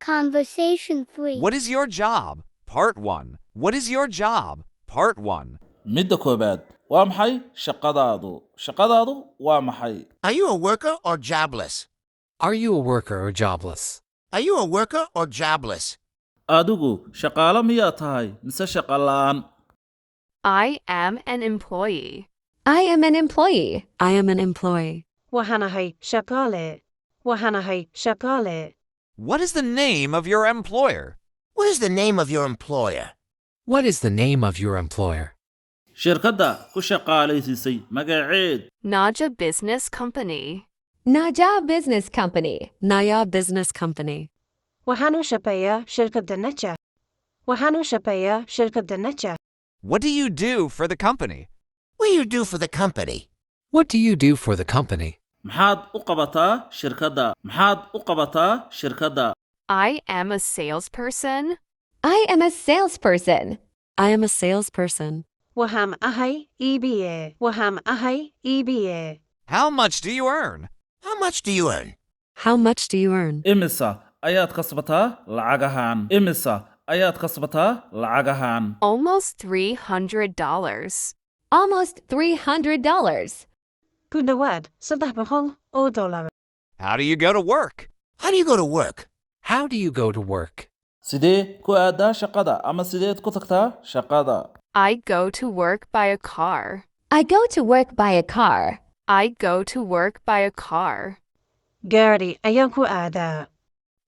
Conversation 3. What is your job? Part 1. What is your job? Part 1. Midda koowaad, waa maxay shaqadaadu? Shaqadaadu waa maxay? Are you a worker or jobless? Are you a worker or jobless? Are you a worker or jobless? Adigu shaqaale miyaa tahay mise shaqo la'aan? I am an employee. I am an employee. I am an employee. Waxaan ahay shaqaale. Waxaan ahay shaqaale. What is the name of your employer? What is the name of your employer? What is the name of your employer? Shirkadda ku shaqaalaysiisay magaceed? Naja Business Company. Naja Business Company. Naya Business Company. Waxaan u shaqeeyaa shirkadda Naja. Waxaan u shaqeeyaa shirkadda Naja. What do you do for the company? What do you do for the company? What do you do for the company? Maxaad u qabataa shirkadda? Maxaad u qabataa shirkadda? I am a salesperson. I am a salesperson. I am a salesperson. Waxaan ahay iibiye. Waxaan ahay iibiye. How much do you earn? How much do you earn? How much do you earn? Imisa ayaad kasbataa lacag ahaan? Imisa ayaad kasbataa lacag ahaan? Almost $300. Almost $300. Ku dhowaad $300. How do you go to work? How do you go to work? How do you go to work? Sidee ku aadaa shaqada ama sideed ku tagtaa shaqada? I go to work by a car. I go to work by a car. I go to work by a car. Gaari ayaan ku aadaa.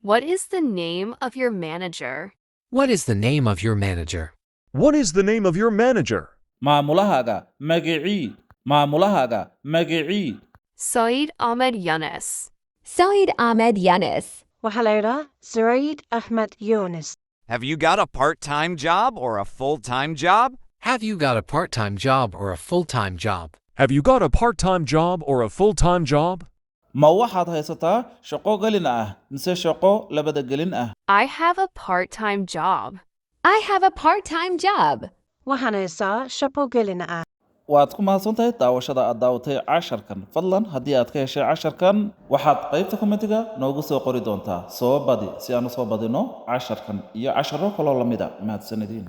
What is the name of your manager? What is the name of your manager? What is the name of your manager? Maamulahaaga magicii? Maamulahaaga magicii? Said Ahmed Yunus. Said Ahmed Yunus. Waxaa la yidhaa Saraid Axmed Yunis. Have you got a part time job or a full time job? Have you got a part time job or a full time job? Have you got a part time job or a full time job? Ma waxaad haysataa shaqo gelin ah mise shaqo labada gelin ah? I have a part time job. I have a part time job. Waxaan haystaa shaqo gelin ah. Waad ku mahadsan tahay daawashada aad daawatay casharkan. Fadlan haddii aad ka heshay casharkan, waxaad qaybta commentiga noogu soo qori doontaa "soo badi" si aan u soo badino casharkan iyo casharo kaloo lamid a. Mahadsanediin.